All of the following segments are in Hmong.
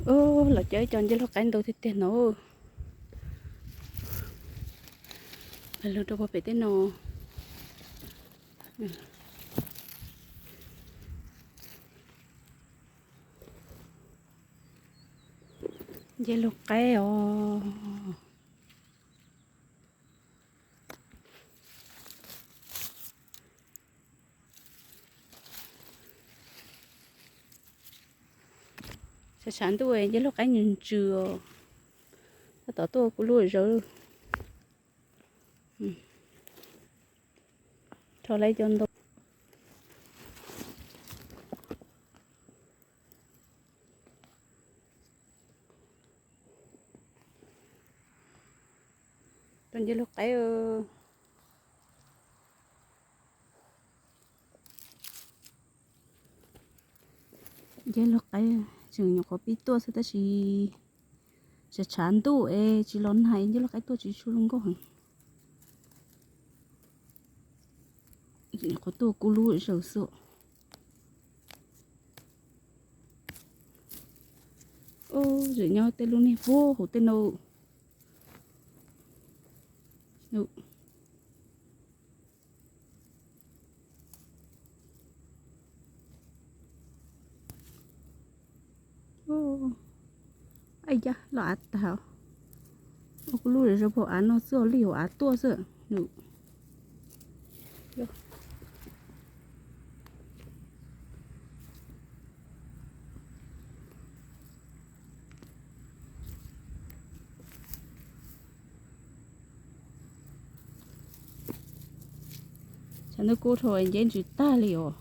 Ub, los cov ib co nceb laug qaib ntau tiag tiag no. Pais lug rau puag pem tej no. Nceb laug qaib os. Tshav tshav ntuj nceb laug qaib ntsws ntsws os. Tab tom tuaj kuv lub zos. Rho lawm cov ntau. Rau nceb laug qaib. Nceb laug qaib tseem nyuam qhuav pib tuaj xwb tab sis tshav tshav ntuj es tsis los nag es nceb laug qaib tuaj tsis tshua zoo nkauj heev. Nyuam qhuav tuaj kub lub zaws xwb. Ub, tseem nyob tej lub niag puag hauv tej no. Ua, los av tag. Ua kuv lub zos puag av no xwb, li hauv av tuaj xwb. Tshav ntuj kub dhau nceb ntsws tag li os.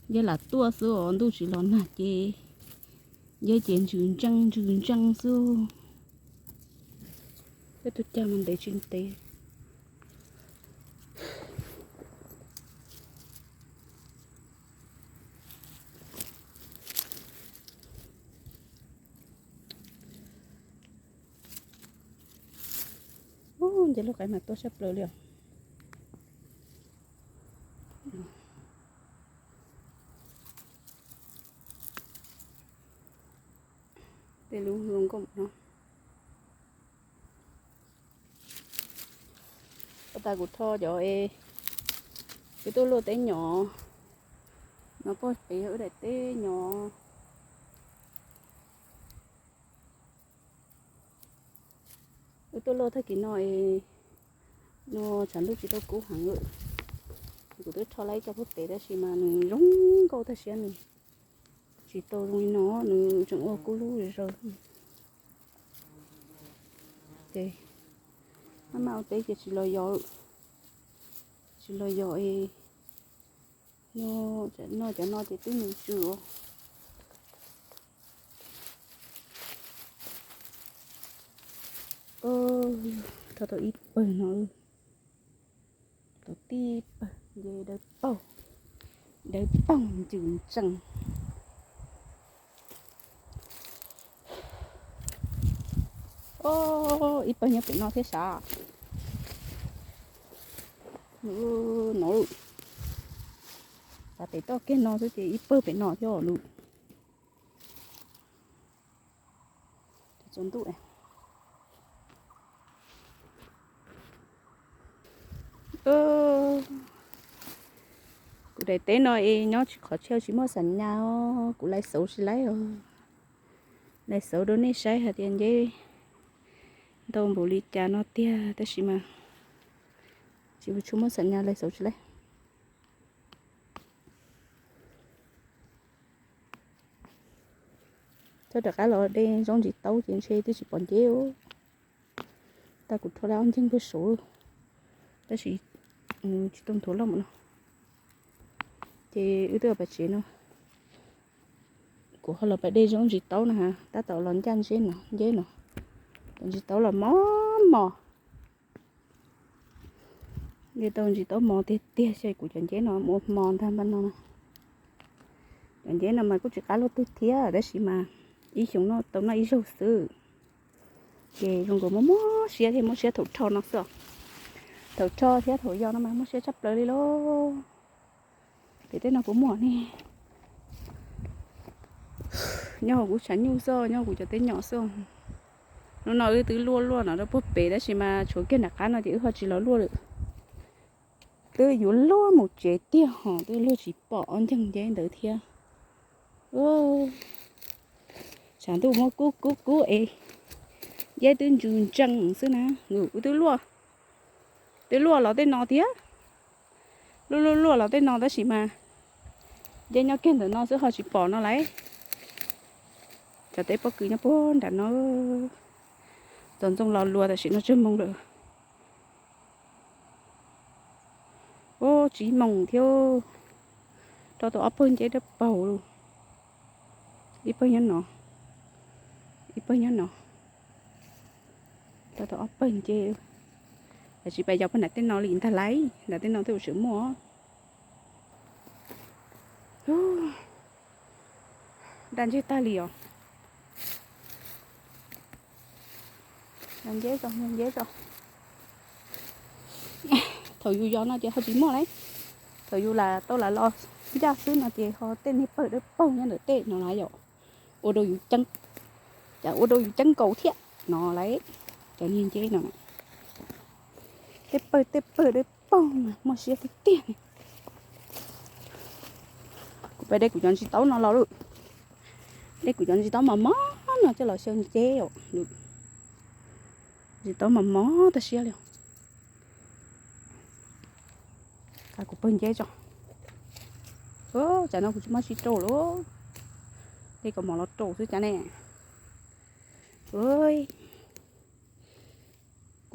Nceb lam tuaj xwb os, ntuj tsis los nag ces nceb ces ntsws ntsees ntsws ntsees xwb. Peb tus cag mas ntev tsis ntev. Ub, nceb laug qaib mas tuaj sab plaws li os. Tej lub zoo nkauj no. Ua tas kuv rho cov es, kuv tuaj luaj teb nyob no, puag pem yog wb daim teb nyob. Wb tuaj luaj tag kis no es, no tshav ntuj tsis tau kub heev lawm. Kuv twb rho lawm ib co puag pem tab sis mas nws zoo nkauj tag siab, nws tsis tau zoo li no, nws tseem ua kub lub zaws. Ces maj mam ua teb ces tsis los yos, tsis los yos es no, cov no ces twb nws tsw os. Rho tau ib pawg no, tau tib pawg nce dawb paug, dawb paug ncws ntsees. Ib pawg nyob pem no thiab sav. No, tas pem toj kiag no xwb ces ib pawg pem no thiab lawm. Tsaus ntuj. Kuv daim teb no es nyob tsis qhov chaw tsis muaj xam nyas os, kuv lais xauv tsis laib os. Lais xauv rau nej saib hais tias nceb ntau npaum li cas no tiag tab sis mas tsis tshua muaj xam nyas lais xauv tsis laib. Txhob rov qab los de zaub ntsis taub ces ntshe twb tsis pom nceb. Tag kuv rho lawm ob nceeg pawg saud tab sis tsis tau nthuav loj mus no. Ces wb twb pais tsev no, kuv ho los pais de zaub ntsis taub na, tab tom los ncaj nceb no, nceb no, cov ntsis taub los mos mos. De tau ntsis taub mos tiag tiag, xyov kuv cov nceb no ua hmo ntag npaj no. Cov nceb no mas kuj tsis qab luaj twg thiab tab sis mas ib xyoos noj tau noj ib zaug xwb. Ces zoo nkaus muaj muaj siab thiab, muaj siab thaum rho no xwb. Thaum rho thiab thaum yos no mas muaj siab tshaj plaws li lauj. Pem tej no puas muaj ne? Nyob hauv kuv tshav nyuj xwb, nyob hauv kuv cov teb nyom xwb. Hnub no wb twb luaj luaj no rau puag pem tab sis mas tshuav kiag nram qab no ces wb ho tsis los luaj lawm. Twb yuav luaj mus tsev tiag hos twb luaj tsis pom ob nceeg nceb ntawd thiab. Tshav ntuj muab kub kub kub es nceb twb ntsws ntsees xwb na. Wb twb luaj, twb luaj los tej no tiag. Luaj luaj luaj los tej no tab sis mas nceb nyob kiag ntawm no xwb ho tsis pom no lauj. Cov teb pob kws nyob puag nram no. Txaus ntxoo los luas tam sim no tsawg moos lawm? Ub, tsib moos thiab. Rau tau ob pawg nceb dawb paug lawm. Ib pawg nyob no, ib pawg nyob no. Rau tau ob pawg nceb. Tab sis pais yos pawg nram tej no li ntag lauj, nram tej no twb tseem muaj. Daj ntseg tag li os. Nceb tso, nceb tso. Thaum yus yos no ces ho tsis muaj lauj. Thaum yus lam tau lam los ncaj xwb no ces ho tej niag pawg dawb paug nyob ntawm tej no na yom. Ua rau yus ceeb, cas ua rau yus ceeb nkaus thiab no lauj. Cov niag nceb no, tej pawg tej pawg dawb paug mas muaj siab tiag tiag li. Kuv pais de kuv cov ntsis taub no los lawm. De kuv cov ntsis taub mos mos no coj los xyaw nceb os. Ntsis taub mos mos tag siab li. Kuv pawg nceb tso. Tsam no kuv tsis muaj tsis rau lawm. De kaus mom los rau xwb cas ne. Kuv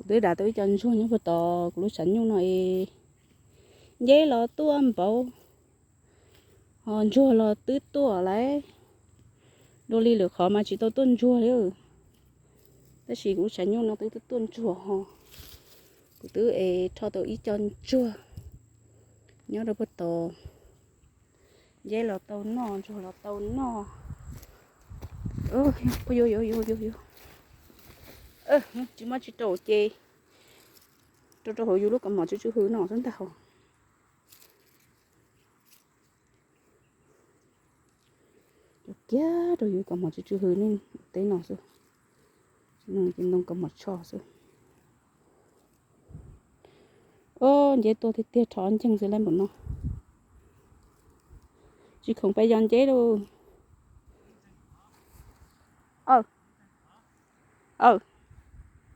twb dam tau ib co ntsuag nyob puag tom kuv lub tshav nyuj no es nceb los tuaj npaum, ho ntsuag los twb tuaj lauj. Dua li lwm qhov mas tsis tau tuaj ntsuag li. Tab sis kuv lub tshav nyuj no twb tuaj ntsuag ho. Kuv twb es rho tau ib co ntsuag nyob rau puag tod. Nceb los tau noj, ntsuag los tau noj. Tsis muaj tsis rau ces rau rau hauv yus lub kaus mom tsw tsw hws no xwb ntag hos. Rau kiag rau yus kaus mom tsw tsw hws nej teb no xwb. Ces ntoo kaus mom tsho xwb. Nceb tuaj tiag tiag rho nceeg xwb lauj npaum no. Tsis khoom pais yos nceb lauj. Aw,